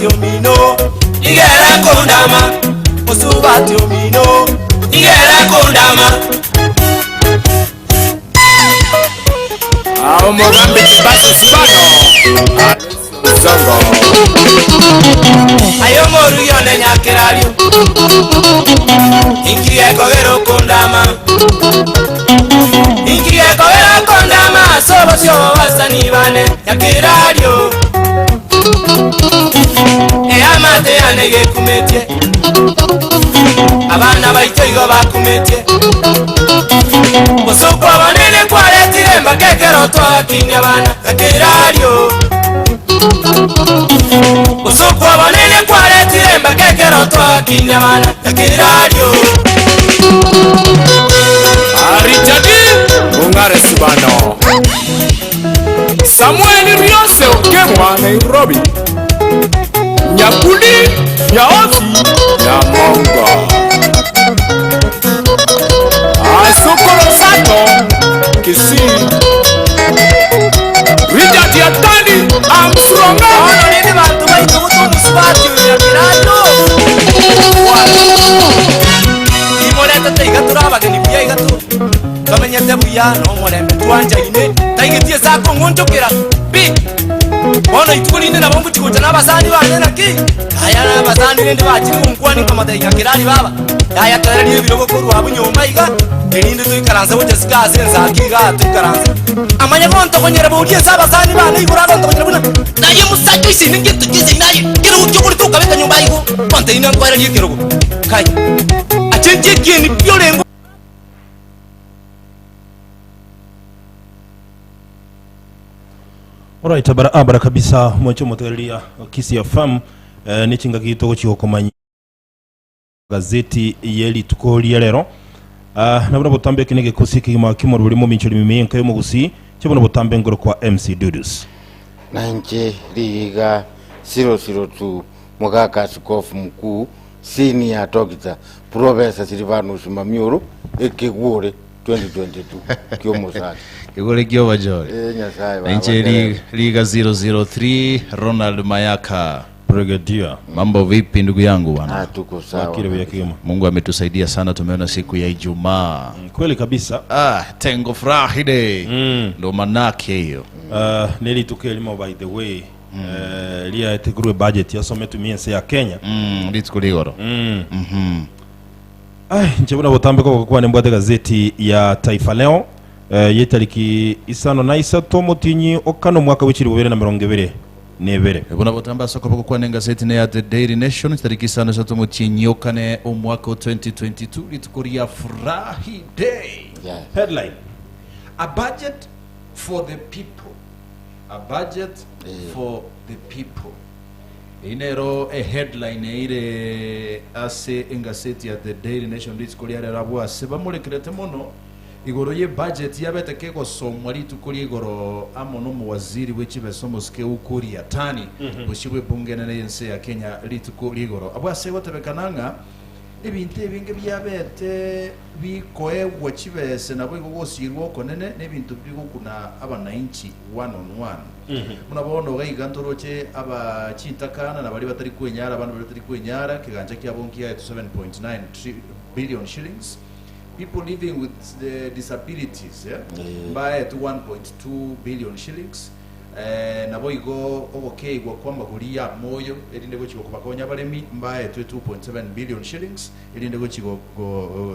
Omino, igere kondama, mosubati omino, igere kondama. Omogambi Kibasi Subano Alex Ozongo. Aye omorugi one nyakerario, inki gekogera okondama? Inki gekogera okondama ase obosio bw'abasani bane nyakerario? Eamate yane gekumetie, abana baito igo bakumetie. Bosokwa bonene kwaretire mpaka ekero twakinia abana gakerario. Bosokwa bonene kwaretire mpaka ekero twakinia abana gakerario. Richard Ungare Subano Samuel Riose Okemwa Nairobi Nyakuli Nyaosi Nyamongo Asukuro Sato Kisii Richard Yatani Armstrong. Bono rende banto baito gote omosubati oyo nyakerario. Timoretete iga tore abageni buya iga tomenyete buya na omorembe twanchaine taigetie ase akong'onchokera pi. Bono ituko rinde nabo ngochia gocha na abasani bane naki aya na abasani rende bachire gonkwani nkamotebia nyakerario baba yaya toererie ebirogo korwa abwo nyomba iga erinde toikaranse gocha siko ase ensaki iga toikaranse. Amanye gontogonyera boria ase abasani bane igoro agontogonyera buna naye mosacha oisaine ngento chiasaine aye ekerogo kiogorete okabeka nyomba igo gontebi nankoererie ekerogo kai achenchie ekieni pi orenge. Alright, barabara kabisa mwanche omotegereria o Kisii FM eh, ne chingaki togochia gokomanyia gazeti ye rituko ria rero. Ah, nabona botambe eke negekosi ekegima ki'omorweri mominchori mime y'enka y'omogusii chibona botambe ngoro kwa MC Dudus. Na inche riiga 002 Mogaka Askofu Mkuu Senior Doctor Professor Silvanus Mamioro ekegwore 2022 ki'omosacha. Kegwore ki'obachore. Eh, Nyasaye Na inche baba ri- riga 003 Ronald Mayaka. Brigadier. Mambo vipi ndugu yangu bwana? Ah, tuko sawa Wakire buya kabisa. kegima. Mungu ametusaidia sana, tumeona siku ya Ijumaa. Kweli kabisa. Ah, Tengo Friday. Ndo manake hiyo. Uh, nerituko erimo by the way eh, riaetegerwe budget yasometwe ime ense ya Kenya. Rituko rigoro. Ai, inche buna botambe koboka kwane mbwate gazeti ya Taifa Leo eh, yetariki isano na isato omotinyi okane omwaka bw'echiribu bibere na mirongo ebere na ebere. Buna botambe ase okoboko kwane engazeti neya The Daily Nation chitariki isano isato omotienyi okane omwaka o 2022 rituko ria Furahi Day. Yes. Headline. A budget for the people. A budget for the people. Eyio nero eheadline eire ase engaseti ya The Daily Nation rituko ria rero abwo ase bamorekerete mono igoro ye budget yabete kegosomwa rituko ria igoro amo nomowaziri bwe chibesa omosike Ukur Yatani bosio bw'ebunge enene y'ense ya Kenya rituko ria igoro abwo ase egotebekana ng'a ebinto ebinge biabete bikoegwa chibese naboigo gosirwa okonene nebinto bigokuna abanainchi one on one. Buna bono iga iga ntoroche aba chintakana na baria batari kwenyara, abande baria batari kwenyara, ekegancha kiabo nkiaetwe 7.9 billion shillings. People living with the disabilities eh, mbaetwe 1.2 billion shillings. Eh, naboigo ogokeigwa kw'amagori y'amoyo erinde gochia gokobakonya abaremi mbaetwe 2.7 billion shillings erinde gochia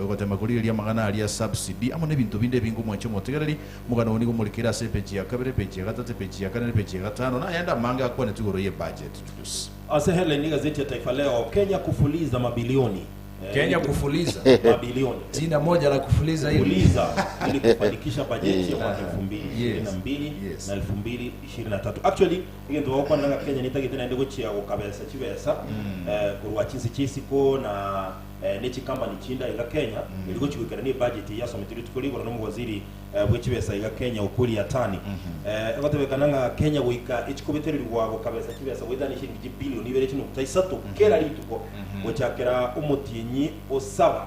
gotema korigereria amang'ana aria subsidy amo nebinto binde ebinge omwanche omotegereri Omogano oo nigo omorekeire ase epeji ya kabere, epeji ya gatato, epeji ya kane, na epeji ya gatano, na ayande amange akwanetwe igoro y'ebudget. Julius. Ase headline y'egazeti ya Taifa Leo, Kenya kufuliza mabilioni. Kenya kufuliza. Mabilioni. Jina moja la kufuliza hili. Kufuliza ili kufanikisha bajeti ya mwaka elfu mbili ishirini na mbili Yes. na elfu mbili ishirini na tatu. Actually, egento bagokwana ng'a Kenya netagete naende gochia gokabesa chibesa korwa chinse chia isiko na ne chikampani chinde aiga Kenya eri gochia goikerania ebudget eyio yasometwe rituko rigoro na omowaziri bwe chibesa aiga Kenya Ukur Yatani. Egotebekana ng'a Kenya goika echikobetererigwa gokabesa chibesa goetania shilingi chibilioni ibere chinukta isato kera rituko gochakera omotienyi o saba.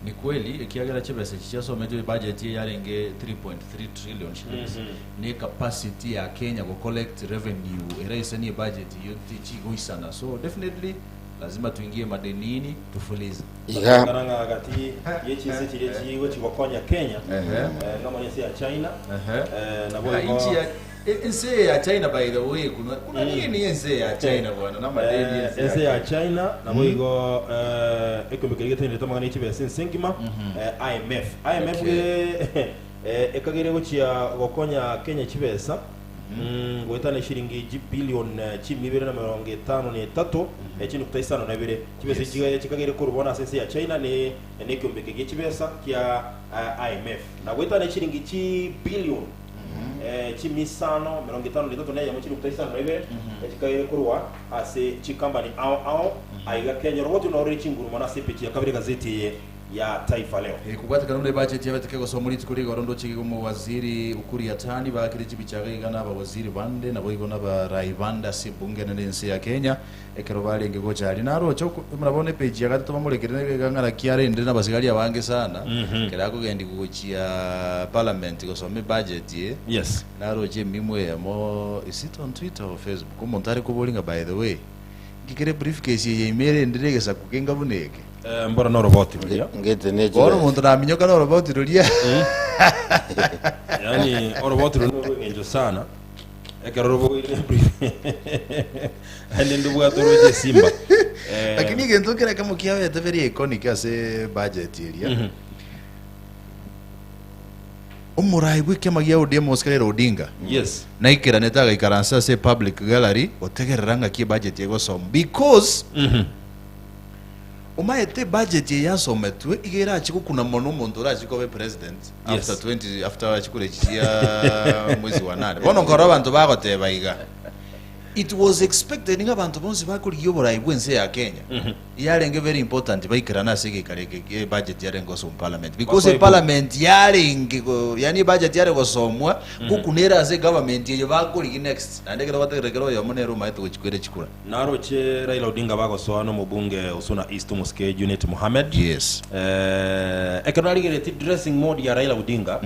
Ni kweli ekiagera chibesa echi chiasometwe ebudget eye yarenge 3.3 trillion shillings ne capacity ya Kenya go collect revenue eraisanie ebudget eyio tichigoisana so definitely lazima tuingie madenini tufulize. Iga. Kogokana ng'a gati ye chinse chiria chigochi gokonya Kenya, eh, ng'amo nense ya China, eh, nabo Ah, igo inchi ya e- ense eye ya China by the way kuna kuna nini ense ya China bwana na madeni Eh, ense ense ya ya China nabo igo eh, ekeombe keria getenenete amang'ana ye chibesa ense engima eh, IMF IMF Okay. ge- eh, ekagere gochia gokonya Kenya chibesa mm, goetana eshiringi chibilion eh, chimi ibere na merongo etano na etato eh, chinukta isano na ibere chibesa Yes. echi chikagere korwa bono ase ense ya China ne nekeombe eke gie chibesa kia eh, IMF na goetana eshiringi chibilion eh, chimisano merongo etano na etato na eyemo chinukta isano na ibere chikaire korwa ase chikambani ao ao aiga Kenya roboti norore chinguru mono ase epeji ya kabere gazeti eye ya Taifa Leo. Kobwatekana buna ebudget yabete kegosoma rituko rigoro ndoche iga omowaziri Ukur Yatani baakire chibichaga iga na abawaziri bande naboigo nabarai bande ase ebunge enene ense ya Kenya ekero barenge gocha aria naroche oko buna bono epage ya gatato bamorekire iga ng'a naki arendire na abasigari abange sana ekero akogendigwa gochia parliament gosoma ebudget eye Yes. naroche emimo eyemo is it on Twitter or Facebook omonto are koboria ng'a by the way nki kere briefcase eye ime erendire egesaku kenga buna eke. Eh, mbora noroboti roria. Ngete ne Bono chibesa. omonto naminyoka noroboti roria. Yaani oroboti roria norweng'encho sana ekero robogoire brief aende ndobwate oroche esimba. Eh, Lakini egento kera ekemo kiabete very iconic ase budget eria. Omorai bw'ekiama gia ODM Oscar Raila Odinga yes. naikeranete agaikaransa ase public gallery gotegerera ng'aki ebudget egosomwa because Omaete ebudget eye yasometwe iga erache gokuna mono omonto orache koba epresident Yes. after 20 after chikura echi chia mwezi wa nane. Bono nkorora abanto bagoteba iga it was expected ng'a abanto bonsi bakorigia oborai bwa ense ya Kenya yarenge very important baikerane ase egeikaro eke gie ebudget yarenge gosomwa parliament because Basoe eparliament yarenge go yaani ebudget yare gosomwa gokuna ere ase egovernment eye bakorigia next naende ekero bategerera kera oyomo nere omaete gochikwera chikura. Naroche Raila Odinga bagosoa nomobunge Osuna East omosike Junet Mohamed. Yes. Eh, ekero narigeretie dressing mode ya Raila Odinga,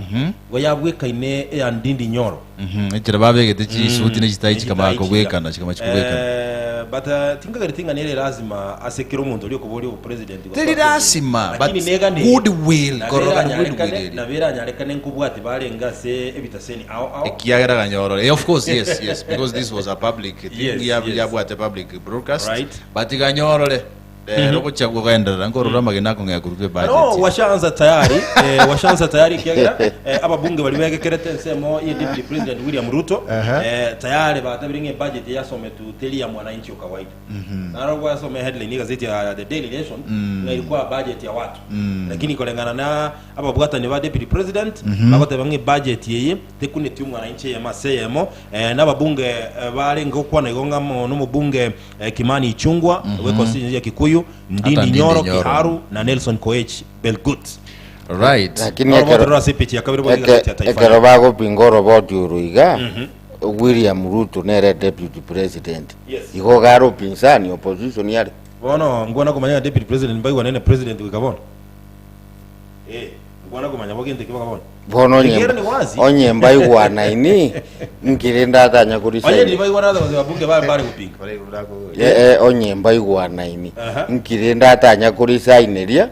igo yabwekaine eya Ndindi Nyoro. Mhm, echera babegete chisuti ne chitai chikamanya Chitai kobwekana chiria. chikamanya chikobwekana. Eh, but eh, tinkagereti ng'a nere lazima ase kera omonto oria okoboria obopresident gosoa Teri ase ebiombe. lasima, but Lakini negane goodwill, nabo korora goodwill eranyarekane eria. nabo eranyarekane nkobwati barenge ase ebitaseni ao ao. Ekiagera ganyorore. Eh, of course, yes, yes, because this was a public thing, Yes, ya- yes. yabwate public broadcast. Right. But ganyorore. Rero gochia kogenderera nkorora amagena akong'ea korwa ebudget. No, washaanza tayari eh, washaanza tayari ekiagera eh, ababunge baria begekerete ensemo ye deputy president William Ruto eh, tayari batabire ng'a ebudget yasometwe teri ya mwananchi o kawaida naro gwasoma headline ya egazeti ya The Daily Nation ng'a ilikuwa budget ya watu lakini koreng'ana na Ababwatani ba Deputy President bagoteba ng'a ebudget eye tekuneti omwananchi eyemo ase eyemo eh, na ababunge eh, barenge gokwana igo ng'a amo nomobunge eh, Kimani Ichung'wa bwe constituency ya Kikuyu, Hata Ndindi Ndindi Nyoro Nyoro. Kiharu na Nelson Koech Belgut. Right. Lakini Noro ekero boterero ase epeji ya kabere bwa eke- egazeti ya Taifa ekero Leo. bagopinga oroboti oro iga William Ruto nere deputy president Yes. igo gare upinzani opposition yare Bono nkwana komanya ng'a Deputy President mbaigwanane na President goika bono. Eh, nkwana komanya bo gento ki boka bono. Bono onye Ekiagera ni wazi. onye mbaigwanaini nkire ndatanya Onye kurisaini ndibaigwana ase ababunge baye mbare gopinga. Eh, eh, onye mbaigwanaini Aha. nkire ndatanya kurisaineria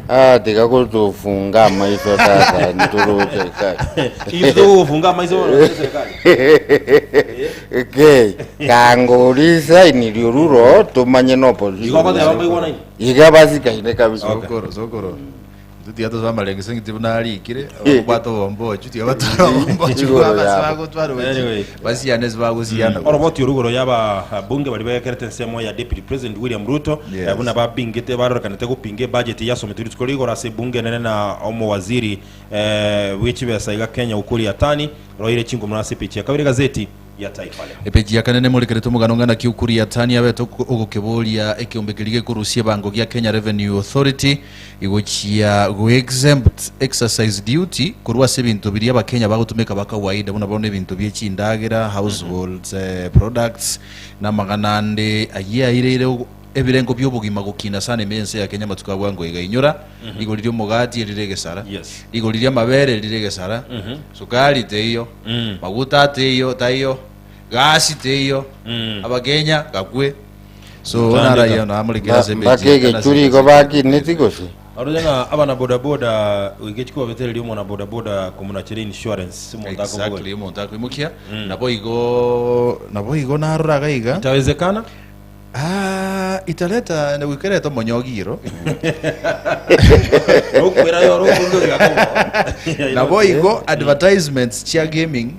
ah, tiga gotofunga amaiso sasa nturuche kai Ife togofunga amaiso bono ase serikali. Okay, kangorisainirie oruro tumanye na Igo opposition ogoteba mbaigwanaini. Iga basikaine kabisa. Okay. Sokoro, sokoro. Intwe tiga tosoe amarenge ase eng'iti buna arikire, abakobwata obombochu tiga batware obombochu Igoro bwa abase yabo. bagotwara obochi, Anyway. basiyane ase bagosiyana gocha. Oroboti oru igoro y'ababunge baria bekerete ensemo ya Deputy President William Ruto Yes. eh, buna babingete barorekanete gopinga ebudget yasometwe rituko rigoro ase ebunge enene na omowaziri eh, bw'echibesa iga Kenya Ukur Yatani roire chingumura ase epeji ya kabere egazeti ya Taifa Leo. Epeji ya kane nemorekerete omogano ng'a naki Ukur Yatani abete ogokeboria ekeombe keria gekorusia ebango gia Kenya Revenue Authority igochia go-exempt exercise duty korwa ase ebinto biria abakenya bagotumeka ba kawaida buna bono ebinto bie chindagera, households products, na amang'ana ande ayio aireire. Ebirengo bi'obogima gokina sana ime y'ense ya Kenya amatuko a bwango iga. Inyora, rigori ri'omogati erire egesara, Yes. rigori ri'amabere erire egesara, sukari teiyo, maguta teiyo taiyo, gasi teiyo, abakenya gakwe. So Mutandika. narayo namorekera ase Mpaka epeji ya Kana egechuri ase igo bakineti gose Oroche ng'a abana bodaboda goika chikobetereria omwana bodaboda komonachera insurance omonto Exactly, akobogoria. omonto akoimokia naboigo naboigo narora iga iga Itawezekana? Ah, itareta goikereta omonyogiro Nokwera yoro okunde ogakobo. naboigo advertisements chia gaming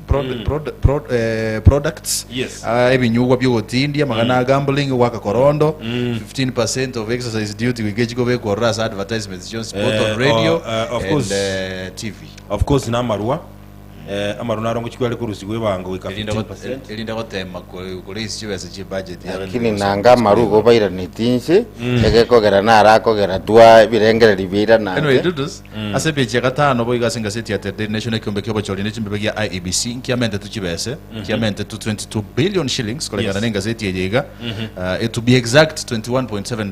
products Yes. ah, ebinyugwa biogotindia amang'ana a gambling goaka korondo 15% of exercise duty goika echikobekwa ororo ase advertisements chionsi both Eh, on radio oh, eh, of and course. eh, tv Of course namarwa. Eh, amarwa naro ngochia are korusigwa ebango goika Erinde 15%. erinde gotema koraise chibesa chie budget ya Lakini nanga amaru igo bairaneti inse, egekogera narakogera twa ebirengererio biairana Anyway, nse. Dudus, ase epeji ya gatano boigo ase engaseti ya The Daily Nation ekiombe ki'obochori ne chimbebe gia IEBC nkiamentetwe chibese kiamentetwe 22 billion shillings koreng'ana Yes. na engaseti eye iga uh, to be exact 21.7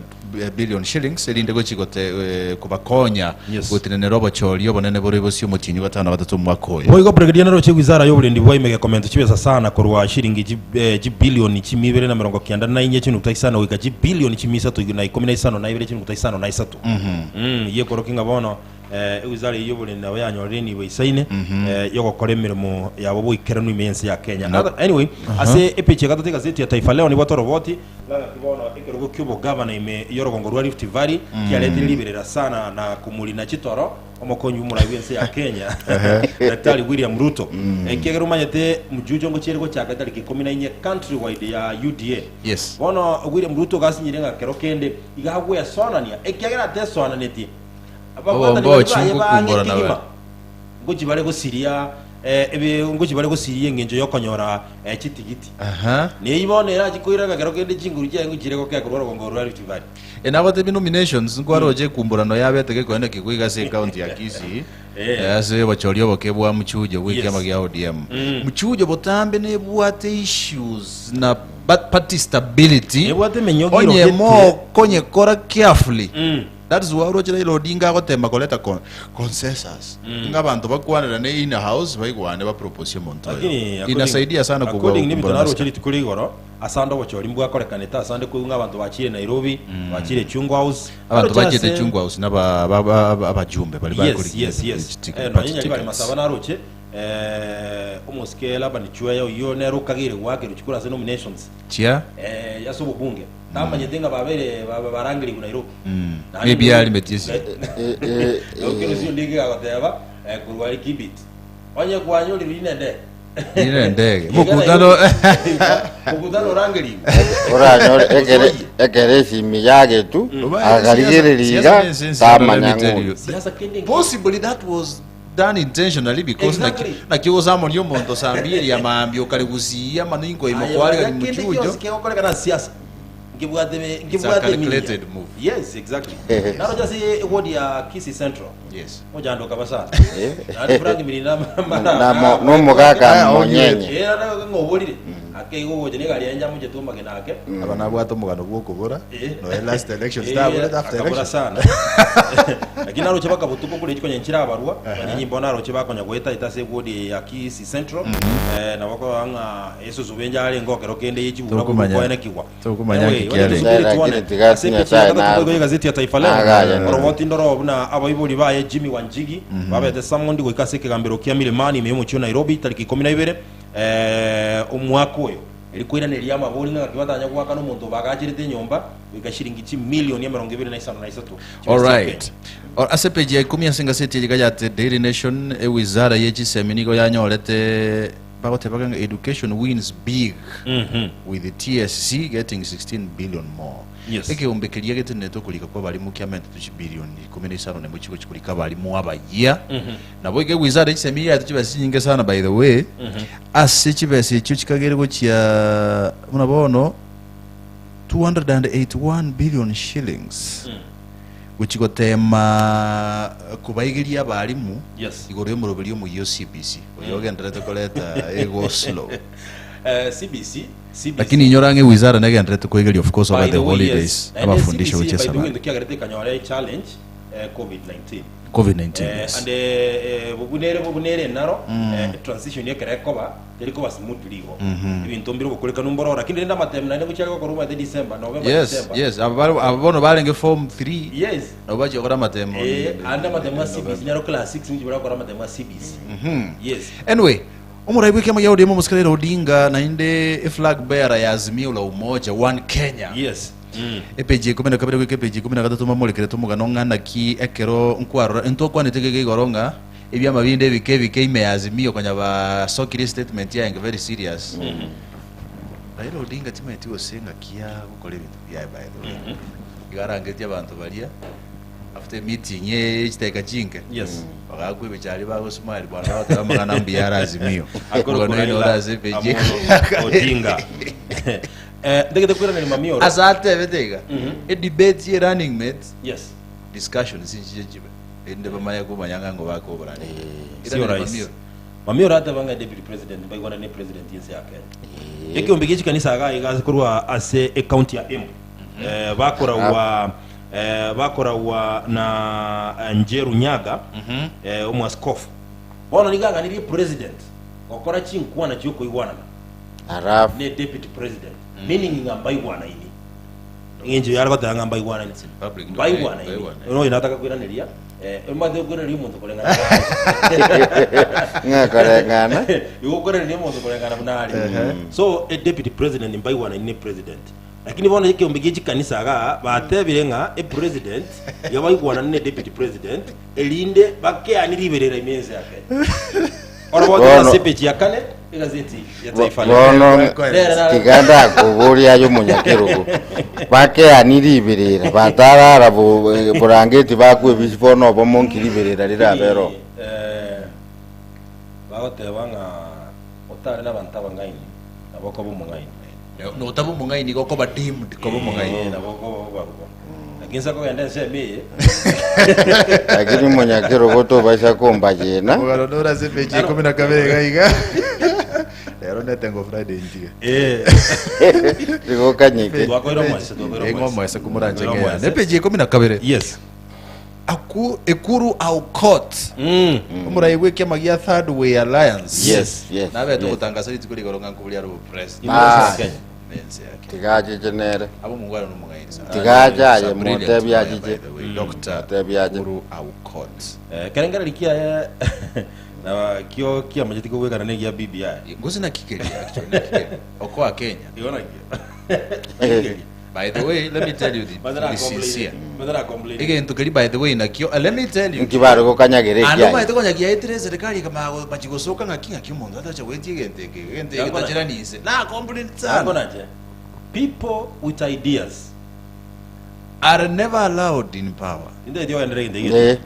billion shillings erinde gochi gote eh, kobakonya Yes. gotenenera obochori obonene bore bosio omotienyi gatano na gatato omwaka oyo. Boigo Brigadier naroche wizara y'oborendi bwa ime gekomento chibesa sana korwa shiringi chi, eh, chibilioni chimia ibere na merongo kianda na inye chinuguta isano goika chibilioni chimia isato na ikomi na isano na ibere chinuguta isano na isato. Mm, eyio ekorokia ng'a bono eh, ewizara eyio y'oborendi nabo yanyorire enibo eisaine eh, yogokora emeremo yabo boikeranu ime y'ense ya Kenya. Na- Other- Anyway, ase epeji ya gatato egazeti ya Taifa Leo nibwate oroboti Ng'aki bono ekerogo ki'obogavana ime y'orogongo rwa Rift Valley kiaretire riberera sana na komorina chitoro omokonyi bw'omorai bw'ense ya Kenya Daktari William Ruto ekiagera omanyete mjujo ngochiere gochaka etariki ikomi na inye countrywide ya UDA. Yes. Bono William Ruto gasinyire ng'a kero kende iga agwesonania ekiagera atesoananetie ababwatani Obongo baria baye ochungu baang'e kumbora nawe. kegima ngochi bare gosiria eh, ebe ngochi bare gosiria engencho yokonyora eh, chitigiti. Aha. Neyio bono erachi koirana kero kende chinguru chiaye ngochire gokea korwa orogongo rwa Rift Valley. E nagotebi nominations nkwaroche ekumborano yabete gekoenda kigwa iga ase ecounty ya Kisii Eh. eh, ase obochori oboke bwa Mchujo bwa Yes. ekiama gia ODM. Mchujo botambe nebwate issues na ba- party stability Nebwate emenyogiro onye gete. mokonyekora carefully Mm. That is why oroche Raila Odinga agotema koreta con- consensus ng'a abanto bakwanerane in house baigwane baproposie omonto oyo. Lakini according- Inasaidia sana kobua according n'ebinto gokumborana naroche rituko ria igoro asande obochori mbwakorekanete asande koigwa ng'a abanto bachire Nairobi bachire Chungwa House Abanto Naroche bachete ase- Chungwa House naba ba- ba- ba- abajumbe bari Yes, bakorigia yes, yes. ticket- Eh, party nonya nyaribari tickets. masaba naroche eh, omosike Laban Chweya oyio nere okageire goakerwa chikura ase nominations Chia eh, ase obobunge Tamanyete ng'a babere barangerigwe Nairobi. Naende Ebiari metiesi. Okerusia onde agoteba eh, korwa ari Kibit. Onye kwanyorire rine ndege. Rine ndege. Iga Mokutano. Nairobi. Mokutano orangerigwe. Oranyore ekere ekere esimi yagetu akarigereria iga tamanya ng'o Siasa kende Possibly that was done intentionally because Exactly. naki naki ogosamoria omonto saa mbiri ya maambia okare gosiia mano inkoima Aye, kwarigani baria kende muchujo gionsi kegokorekana ase siasa nkebwate me- It's a nkebwate calculated media. move. Yes, exactly. Naroche ase eward ya Kisii Central. Yes. Mochando kabisa. Eh. Naende Frank Mirina Na mo- nomogaka monyenye Eh, ng'oborire. Ake igo gocha negari yaye njamochete omagena ake. Aba nabwate omogano bw'okobora Eh. noe last elections Eh, taborete after akabora election sana lakini naroche baka botuko kore chikonya nchire abarwa abanyanyimbo naroche bakonya goeta eta ase eward ya Kisii Central eh, nabo bakoba ng'a esusu benje are ngokero kende ye chibura Tokomanya- koenekigwa tokomanya Anyway, nki kiarenge. tusubiri tuone. Lakini tiga Ase Nyasaye epicha ya gatatu na- boigo y'egazeti ya Taifa Leo Nagaya nere. oroboti ndoro buna abaibori baye Jimmy Wanjigi babete summoned goika ase ekegambero kia Milimani ime y'omochie o Nairobi tariki ikomi na ibere eh, omwaka oyo eri koiraneria amabori ng'a gaki batanya goakana omonto bagacherete enyomba goika shiringi chimilioni emerongo ebere na isano na isato chibesa chia Alright. Kenya. Or- Ase page ya ikomi ase engaseti eye iga ya The Daily Nation, ewizara ye chisemi nigo yanyorete bagotebaga ng'a education wins big with the TSC getting 16 billion more. Yes. Ekeombe keria getenenete okorika kwa abarimu kiamentete chibilioni ikomi na isano na emo chigochi korika abarimu abayia. Nabo iga ewizara ye chisemi yaetwe chibesa chinyinge sana by the way, ase chibesa echio chikagere gochia buna bono 281 billion shillings gochia goteema kobaigeria abarimu Yes. igoro y'omoroberio omoyia o CBC oyo ogendererete koreta ego slow. Eh, CBC, CBC. Lakini inyora ng'a ewizara negenderete koigeria of course over By the the way, holidays yes. Naende abafundishe CBC, gochia by the way, esabari. into kiagerete ekanyora echallenge eh, covid-19 Covid-19 Eh, yes. and eh, eh, bobunere bobunere naro eh, transition ekero ekoba teri koba smoothly igo ebinto mbire ogokorekana mbororo lakini rende amatemu naende gochiare gokorwa omanyete December November Yes, December yes. Aba bare- aba bono barenge form 3 yes nabo bachia gokora amatemo. eh ande amatemu a CBC naro class 6 nigo barakora amatemu a CBC yes Anyway, omorai bw'ekiama gia ODM omosike Raila Odinga naende eflag bearer ya Azimio la Umoja One Kenya. Yes. Epeji ya ikomi na kabere goika epeji ya ikomi na gatato mamorekerete omogano ng'a naki ekero nkwarora intokwanete gaiga igoro ng'a ebiama binde ebike ebike ime ya Azimio konya basokire estatement yaye very serious. Raila Odinga timanyeti gose ng'aki agokora ebinto biaye by the way. Igo arangeretie abanto baria after emeeting ye chidakika chinke Yes. bagakwa ebichari bagosmile bwana bagoteba amang'ana mbuya are Azimio. Akoro Omogano oino ore ase epeji ya Amolo ikomi na kabere. Odinga. Eh, ndegete kwiraneri mamioro. Ase atebete iga, edebate ye running mate Yes. discussion sinchiche chibe erinde bamanye komanya ng'a ngo bakoborana. Sio Irane rais. mamioro. Mamioro ateba ng'a deputy president mbaigwana ne president yense ya Kenya. Ekeombe gie chikanisa iga iga ase korwa ase ecounty ya Embu. Eh, bakoragwa eh, bakoragwa na eh, Njeru Nyaga eh, omwaskofu. Bono nigo aganirie president gokora chinkwana chiokoigwanana. Alafu ne deputy president meaning ng'a mbaigwanaini eng'encho yare goteba ng'a mbaigwanaini in public domain, mbaigwanaini mbaigwanaini. noyo nataka koiraneria eh, omanyete koiraneria omonto koreng'ana ng'a koreng'ana igo okoiraneria omonto koreng'ana buna are so e deputy president mbaigwanaini ne president lakini bono ekeombe gie chikanisa igaa batebire ng'a e president iga baigwanane ne deputy president erinde bakeani riberera ime ense ya Kenya. Orogote Bono- ase epeji ya kane egazeti ya Taifa Leo. bono Rero naro- tiga ndakoboria aye omonyakerogo bakeani riberera batarara bo- eh, borangeti bakwa ebisi bono obomo nki riberera rirabero Eh, bagoteba ng'a otare n'abanto abang'aini nabo okoba omong'aini Notaba omong'aini igo okoba deemed koba omong'aini. Eh, nabo okoba obarwa. Lakini nsa kogenda ensemo eye Lakini monyakerogo tobaisa kombayena. Omogano nore ase epeji ya ikomi na kabere iga iga. Rero netengo Friday ntige. Eh, Rigokanyeke. twakoire omwese twakoire Eng'o omwese komoranche Twakoire ng'eya. omwese. Nepeji ya ikomi na kabere. Yes. Aku ekuru au court. Mm. Omorai bw'ekiama gia Third Way Alliance. Yes, yes, Nabete yes. ogotangasa rituko rigoro ng'a nkoboria are obopresident. Ah. Kenya. Nense yake. Tigachiche nere. Abo omongwana nomong'aini sana. Tigacha aye, He's a brilliant motebi lawyer, achiche. by the way. Dr. Motebi ache. Uhuru Aukot. Eh, kerengereri kiaye na kio kiamanyeti kobwekana na egia BBI. Gose nakikeria actually nakikeria. Okoa Kenya. Igo nakio. By the way, let me tell you the, Madara be sincere. complain. Madara complain. Egento keri by the way nakio, uh, let me tell you. Nki bare gokanyagera Ando ekiaye. maete konya giaetire serikali kama bachigosoka ng'aki ng'aki omonto atacha goetia egento eke egento eke Yakona. tacheranise na complain sana Akonache. People with ideas. are never allowed in power. Indaiti ogenderere egento egento. Eh,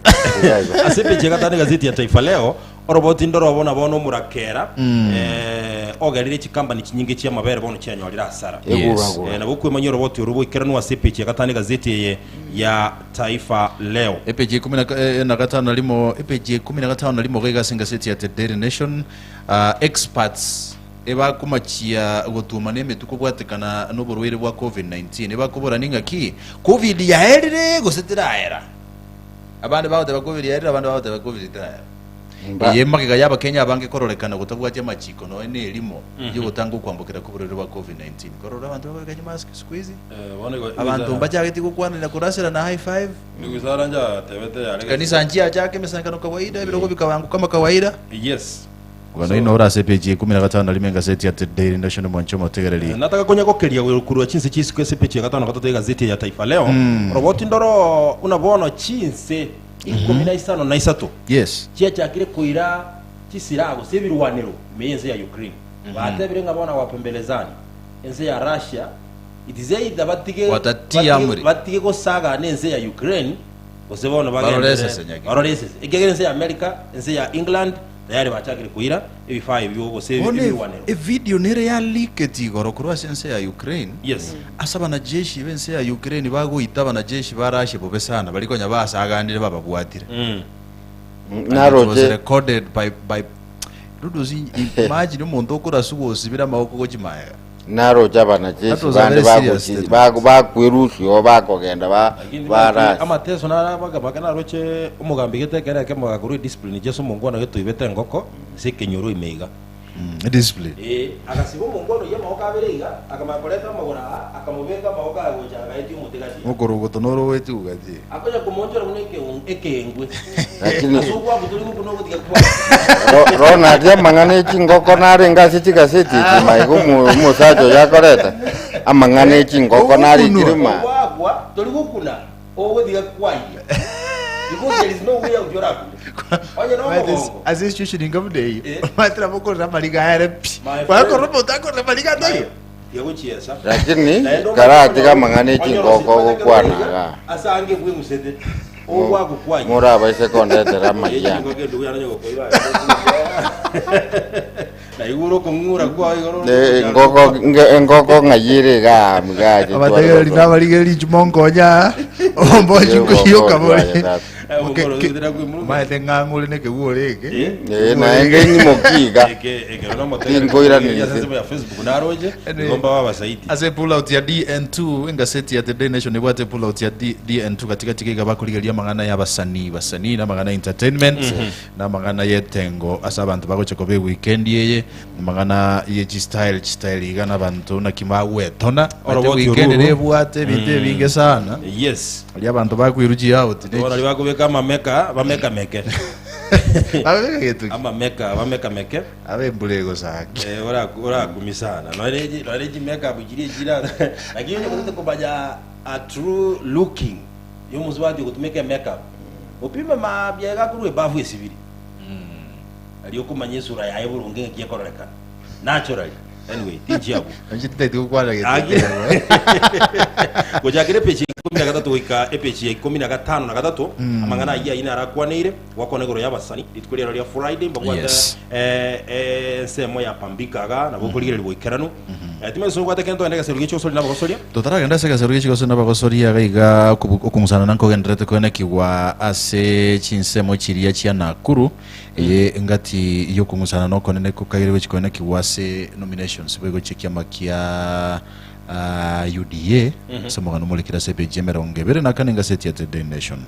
iga igo. Ase epeji ya gatano egazeti ya Taifa Leo oroboti ndorobo nabo nomorakera eh, ogerire chikampani chinyinge chiamabere bono chianyorire asara Eguragura. Eh, nabo okwemanyia oroboti oru boikeranwa ase epeji ya gatano egazeti eye ya Taifa Leo Epeji ya ikomi na eh, na gatano na rimo epeji ya ikomi na gatano na rimo iga ase engaseti ya The Daily Nation uh, experts ebakomachia gotuma na emetwe kobwatekana noborwaire bwa covid-19 ebakobora ning'aki covid yaerire gose teraera Abande bagoteba covid yaerire abande bagoteba covid teraera. Mba- Eye magega y'abakenya abange kororekana gotabwatia amachiko nonya na erimo ri'ogotanga okwambokera kw'oborwaire bwa covid-19. Korora abanto bakobeka chimask siku hizi, abanto mbachageti gokwanera korasera na high five, chikanisa nchiachaka emesangererekano kawaida, ebirogo bikabangu kama kawaida. Yes. Omogano oino ore ase epeji ya ikomi na gatano na rimo engaseti ya The Daily Nation omwanche omotegereri. Nataka konya gokeria korwa chinse chia isiko ase epeji ya gatano na gatato y'egazeti eye ya Taifa Leo, oroboti ndoro buna bono chinse ikomi na isano na isato Yes. chiachakire koira chisilaha gose ebirwanero ime y'ense ya Ukraine. Batebire ng'a bono wapembelezani ense ya Russia it is either batige Watatia batige, amri. batige gosagana ense ya Ukraine gose bono Barore bagenderere esese nyagima. barore esese ekiagera ense ya America ense ya England tayari bachakire koira ebifaa ebio gose Bono ebirwanero evideo nere yaliketi igoro korwa ase ense ya Ukraine yes ase abanajeshi b'ense ya Ukraine bagoita abanajeshi ba Russia bobe sana baria konya basaganire bababwatire. mm. And it was Naroche recorded by by Dudusi imagine omonto okoraswa gosibire amagoko gochia magega. Naroche That abanajeshi was a bande very serious bagochi statement. bago bakwerusia oo bakogenda ba Lakini barasi. amateso nare abagabaka naroche omogambi gete ekere ekemo gakorwa ediscipline Jesu omongwana getoibete engoko ase ekenyoro ime iga. Ediscipline. Ee, agasiba omongwana oyio amaboko abere iga, akamanya koreta amagoro aa, akamobeka amaboko aya gocha agaetia omote gati. Mokorogoto noro ogoetia gati. Akonya komoonchora buna ekeung- ekeengwe. Lakini- Ase ogwabutori gokwo nogotiga kwabo. Ro- Ronald amang'ana echingoko narenge ase chigaseti echi maiga omo- omosacha oyo akoreta amang'ana echingoko narikire ma Ogwagwa tori gokuna ogotiga kwayia. Because there is no way out orakune. Onye no omogongo. Ase situation inga buna eyio, Eh. omanyete nabo okorera amariga aere pi. My friend. Kwakorora omonto akorera amariga ataiyo. Tiga gochiesa. Lakini Naende omanye karatiga okonyora- amang'ana onyora echingoko osibate ogokwana ekero iga. ase ange bweng'usete ogwagokwayia. Morabaise kondetera amayia. Echingoko endugu yane onye gokoiba. Naigure okong'ura kwao igoro. Eh, engoko nge- engoko ng'ayire iga amigache Abategereri nabarigereria inchuo monkonya ombochi nkoyoka bore. Maete ng'ang'ure nekeguo eke. Eh, naende ng'imoki iga Tinkoiraneria. ya Facebook naroche Ene- igomba babasaidi. Ase pullout ya DN2 engaseti ya The Daily Nation ebwate pullout ya D, DN2 katikati iga bakorigereria amang'ana ya abasanii basanii na amang'ana ya entertainment na amang'ana y'etengo ase abanto bagocha koba eweekend eye amang'ana ye chistyle chistyle iga na abanto naki bagwetona Ate Oroboti weekend oruru. nebwate ebinto ebinge sana Yes. aria abanto bakwiruchia out ne Bono bakobeka amameka bamekameke. Babeka getuki Amameka bamekameke. abe embura egosaki Eh, orakumi sana. Nore nore chimeka buchiri chira. Lakini onye kotete komanya a true looking yomosubati ogotumeka emakeup. Opime mambia iga korwa ebafu esibiri. Aria okomanya esura yaye boronge ng'aki ekororekana. Naturally. Anyway, tinchi abwo. Inche titaeti gokwana Agi- gete Gochakera epeji ya ikomi na gatato goika epeji ya ikomi na gatano na gatato amang'ana ayio ayio narakwaneire gwakwana igoro y'abasani rituko riaro ria Friday mbabwate Yes. eh, eh, ensemo ya pambika iga nabo okorigereria boikeranu Eh, timanyeti obwate kende togende egeseru gi'echi gosori nabagosoria Totaragenda ase egeseru gi'echi gose nabagosoria iga iga okobu- okong'usana nkogendererete koenekigwa ase chinsemo chiria chia Nakuru Eye engati y'okong'usana nokonene kokaire gochia koenekigwa ase nominations boigo chi'ekiama kia UDA ase omogano omorekire ase epeji y'emerongo ebere na kane engaseti ya The Daily Nation.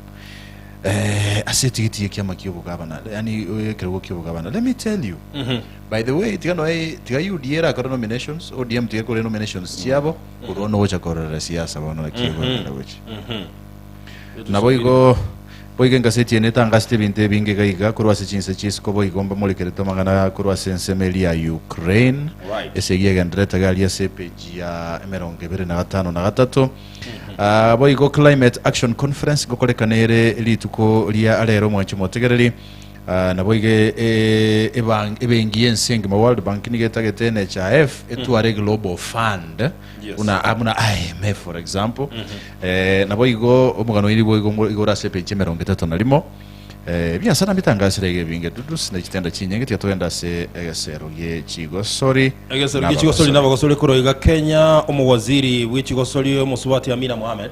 Eh, ase etigiti y'ekiama ki'obogabana yaani ekerogo ki'obogabana let me tell you by the way tiga noe tiga UDA erakore nominations ODM tiga ekore nominations chiabo korwa nogocha kororera siasa bono naki egokenda gochia. Naboigo boigo engaseti eye netangasete ebinto ebinge iga iga korwa ase chinse chi'isiko boigo mbamorekerete amang'ana korwa ase ensemo eria ya Ukraine Right. esegi egendererete iga aria ase epeji ya emerongo ebere na gatano na gatato Ah, boigo Climate Action Conference ngokorekana ere rituko ria rero omwanchi omotegereri Ah, naboigo e- ebang- ebenki y'ense engima World Bank nigo etagete NHIF etware Global Fund Yes. buna ah, buna IMF for example eh, nabo igo omogano oiri boigo ngo- igoro ase epeji emerongo etato na rimo eh, ebiasara mbitangasire iga ebinge dudus na chitenda chinyinge tiga togende ase egesero gie chigosori Egesero gie chigosori nabagosori korwa iga Kenya omowaziri bwe chigosori omosubati Amina Mohamed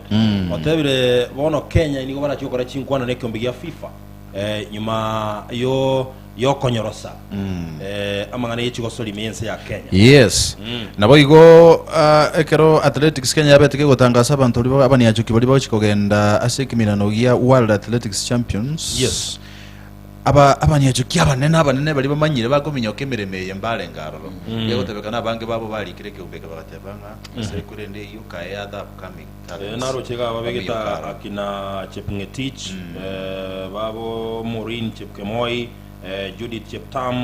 otebire bono Kenya nigo barachie gokora chinkwana na ekeombe gia FIFA eh, nyuma yo yokonyorosa eh, amang'ana ye chigosori ime y'ense ya Kenya. Yes. Naboigo ah, ekero Athletics Kenya yabete kegotangasa abanto baria abaniachoki baria bagochia kogenda ase ekeminano gia World Athletics Champions. Yes. Aba abaniachoki abanene abanene baria bamanyire bakominyoka emeremo eye mbarenge aroro. Egotebekana abange babo barikire ekeombe eke bagateba ng'a ase korende eyio kae other upcoming Eh, talents. naroche iga babegete Baminyoka aroro. akina Chepngetich eh, babo Maureen Chepkemoi eh, Judith Cheptam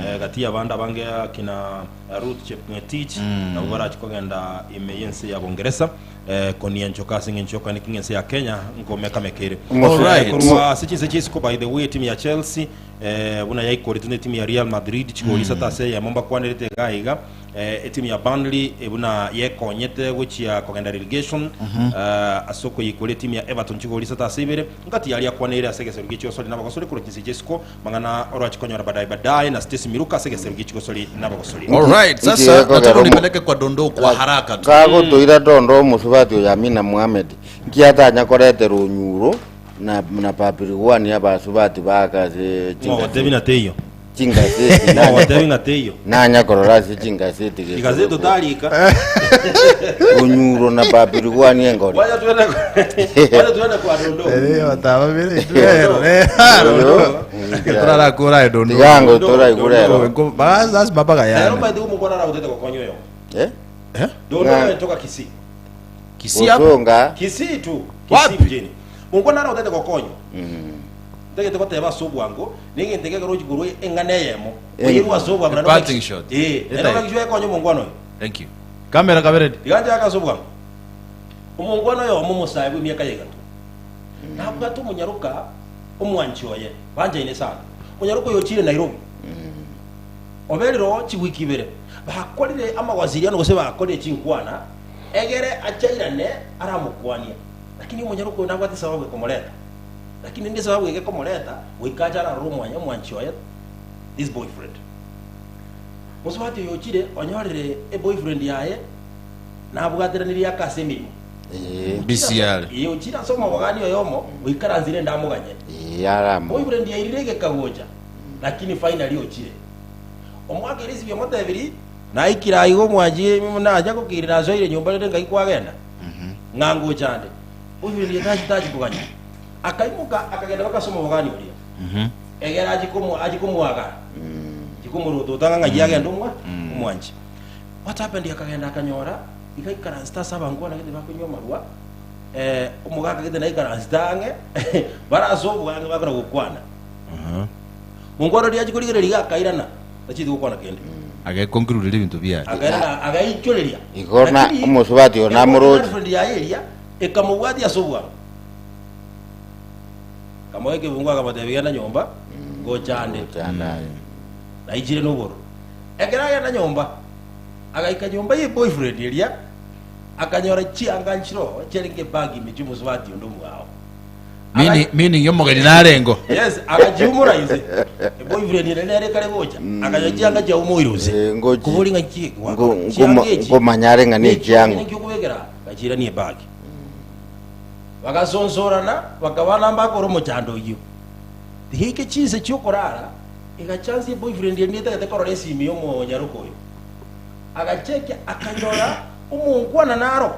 eh, gati y'abande abange akina eh, Ruth Chepngetich nabo barachi kogenda ime y'ense ya Bongeresa eh, konia nchoka ase eng'encho yokoeneki ng'a ense ya Kenya nkomekameka ere. Alright. Eh, korwa ase chinse chi'isiko by the way etimu ya Chelsea eh, buna yaikorete na etimu ya Real Madrid chigori isato ase eyemo mbakwanerete iga iga Eh, etimu ya Burnley eh, buna yekonyete gochia kogenda relegation eh, ase okoyeikora etimu ya Everton chigori isato ase ibere ngati yaria akwaneire ase egesero gie chigosori nabagosori korwa chinse chi'isiko mang'ana oroche konyora badaye badaye na Stacy Miruka ase egesero gie chigosori nabagosori. Alright, Nki sasa ekogera nataka omo- unipeleke kwa dondoo kwa haraka tu. Kagotoira dondo omosubati oyo Amina Mohamed nki atanya koretera onyuro na na Papiri Gwani abasubati baka ase Ng'o gotebi na teiyo. Chingaseti nanya Ogotebi ng'a teiyo. nanya korora ase chingaseti gete. Igazeti otarika. Onyuro na Babirigwani engori. Wacha tuende wacha tuende kwa Dondo. Eh, bataba bire rero rero. Turarakura edondo. Tigango toraigure ero. Basi mapaka Lero yani. by the way mukwana ra utete kokonywa yo. Eh? Eh? Dondo Nga. ametoka Kisii. Kisii hapo. Gosonga. Kisii tu. Kisii Wapi? mjini. Mukwana ra utete kokonywa. Tegete goteba ase obwango nigente gekero chiguru eng'ana eyemo Eh. oyerwa ase obwango A parting shot. eh Eta- nero ngisho ekonyo mongwana oyo Thank you. Kamera kaberedi. iganja aka ase obwango omongwana oyo omo omosae bwa emiaka ya igato nabwate omonyaroka omwanchi oye banjaine sana omonyaroka oyo ochire Nairobi oberire oo chiwiki ibere bakorire amawasiliano gose bakorire chinkwana egere achairane aramokwania lakini omonyaroka oyo nabwate sababu ekomoreta lakini ndi sababu egekomoreta goika acha ararora omwanya omwanchi oye this boyfriend mosubati oyo ochire onyorire eboyfriend yaye nabwateranirie akase emirimo Eh. BCR. Ĩĩ, ochire ase omobogani oyomo oikaranzire ndamoganye Eh, aramo. boyfriend yairire egekagocha lakini finally ochire omwaka erisi biomotebiri naikira igo omwanchi nacha gokirira asoire nyomba rende ngai kwagenda ng'angocha nde boyfriend yetachi tachi koganya akaimoka akagenda bakasoma obogani oria egera achi achikomwagara chikomorotota ng'a ng'ai omwa omwanchi what happened akagenda akanyora igaikaranzita ase abangwana gete bakonywa amarwa eh, omogaka gete naikaranzita ang'e barase obwange bakora gokwana mongwana oria achikorigereria iga akairana tachiti gokwana kende Age conclude ibintu byaye. akairana agaichoreria Igo na Lakini, omosubati oyo namoroche. girlfriend yaye eria ekamobwatia ase obwango kamoa ekebungo akamotebia genda nyomba gochande Gochanda. naichire noboro ekero agenda nyomba agaika nyomba ye boyfriend eria akanyora chianga nchiro chiarenge ebag ime chiomosubati onde omwao Meaning meaning yomogeni narengo. Yes, akachiumura inse eboyfriend ere nere kare gocha akanyora chianga chiaumoire ase Eh, ngochi. kobori ng'a chi Ngo- ngoma- ngomanyare ng'a ne chiang'o. ngokubekera gachira ni ebag bagasonsorana bakabana mbakora omochando oyio tigaike chinse chiokorara egachansi eboyfriend eri netagete korora esimi ya omonyaroka oyo agachekia akanyora omonkwana naro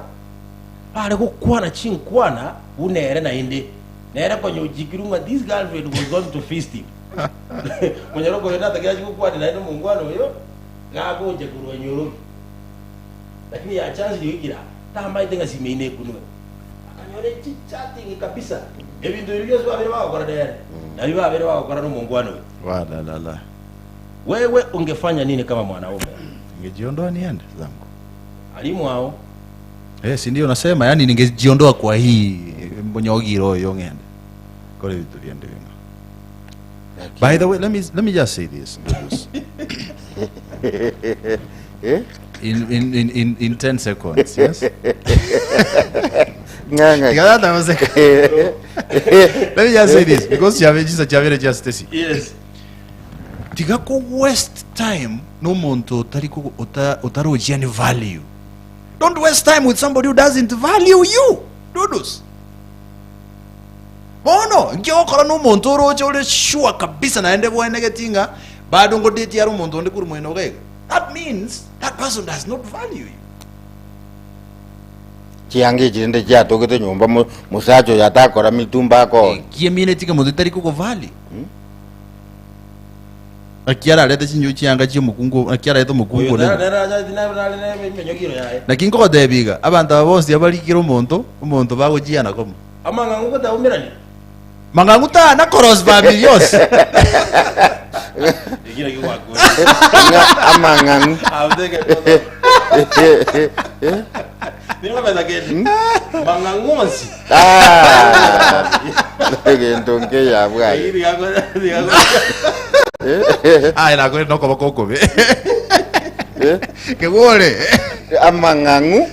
bare gokwana chinkwana bunere naende nere konya ojikirwe ng'a this girlfriend was going to feast him monyaroka oyo natagera chigokwana naende omonkwana oyo gagocha korwa nyorobi lakini ya chance yoikira tamaite ng'a sime ine ekunwe akanyora chichatting kabisa ebinto ebi bionsi babere bagokora nere nabi babere bagokora na omongwana oyo Wala la la. Wewe ungefanya nini kama mwanaume? Ningejiondoa niende zangu. Alimu hao Eh, si ndio nasema yani ningejiondoa kwa hii mbonyogiro oyo ngende. Kore vitu viende vinga. By the way, let me just say this. Ndugus. Eh? In in in in in 10 seconds, yes? Ng'ang'a. Tikatata maseka. Let me just say this because chavere chisa chavere cha Stacy. Yes. Tigako waste time no muntu otari ku otarojia ni value. Don't waste time with somebody who doesn't value you. Dudus. Bono, nkiokora n'omuntu oroche ore sure kabisa naende bwenegetinga bado ngodeti ari omuntu onde kuri mwene ogega. That means that person does not value you. Chianga echirende chiatogete nyomba musacha oyo atakora mitumba akore. Kiemine tika muntu itari kuko value. Akiararete chinyu chianga chiomukungu akiararete omukungu Oyo onene. nere emenyogiro yaye. Naki nkogotebiga abanto aba bonsi abarikire omonto omonto bagochiana komo Amang'ang'u gotaumerani. mang'ang'u tana cross family yonsi Egira gigwako. Ng'a amang'ang'u. Abdeke. Bino beza kende. Mang'ang'u onsi. Ah. Egento nkeya bwaye. Iri gako gako. aye nakore nokoboko okobe kegore Amang'ang'u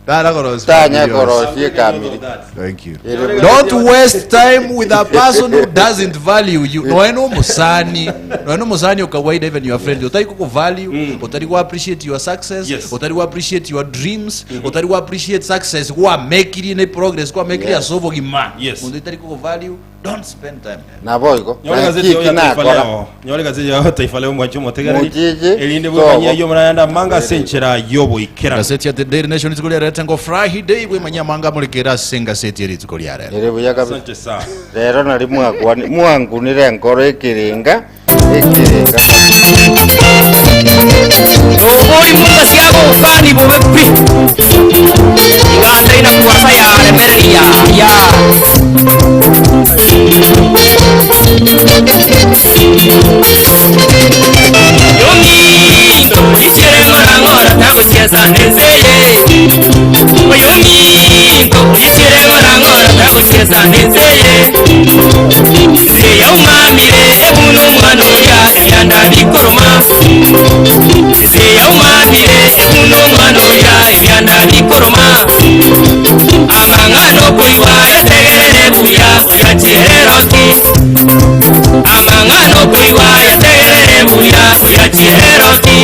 tana cross tanya family yonsi. korosie kamiri. Thank you. Ere- Don't waste time with a person who doesn't value you. Noe no musani. Noe no musani ukawaida even your friend. Utari kuku value, utari ku appreciate your success, Yes. utari ku appreciate your dreams, utari ku appreciate success kwa make it in progress, kwa make it Yes. asobo gima. Yes. Mundu utari kuku value. Don't spend time there. Naboigo, Nyore naki gazeti yao eki ya Taifa nakora. Leo. Nyore gazeti yao ya Taifa Leo mwanche omotegereri. Mochiche, Erinde bwemanyie togo. ayio murayande amanga ase enchera y'oboikeranu. Gazeti ya The Daily Nation rituko ria rero ngo Friday bwemanyie amanga amorekere ase engaseti ye rituko ria rero. Ere buya kabisa. Asante sana. Rero nari mwakwani mwangunire enkoro ekerenga ekerenga. Nobori mutasia gokani bobe pi. Iganda ina kuasa ya remereria ya. Yominto ichere ng'ora ng'ora tagochiesa nenseye. Oyominto ichere ng'ora ng'ora tagochiesa nenseye. Seyaumamire ebuno omwana oria ebyanda bikoroma. Seyaumamire ebuno omwana oria ebyanda bikoroma. Amang'ana okoigwa yategerere buya oyachiere roki. Amang'ana okoigwa yategerere buya oyachiere roki.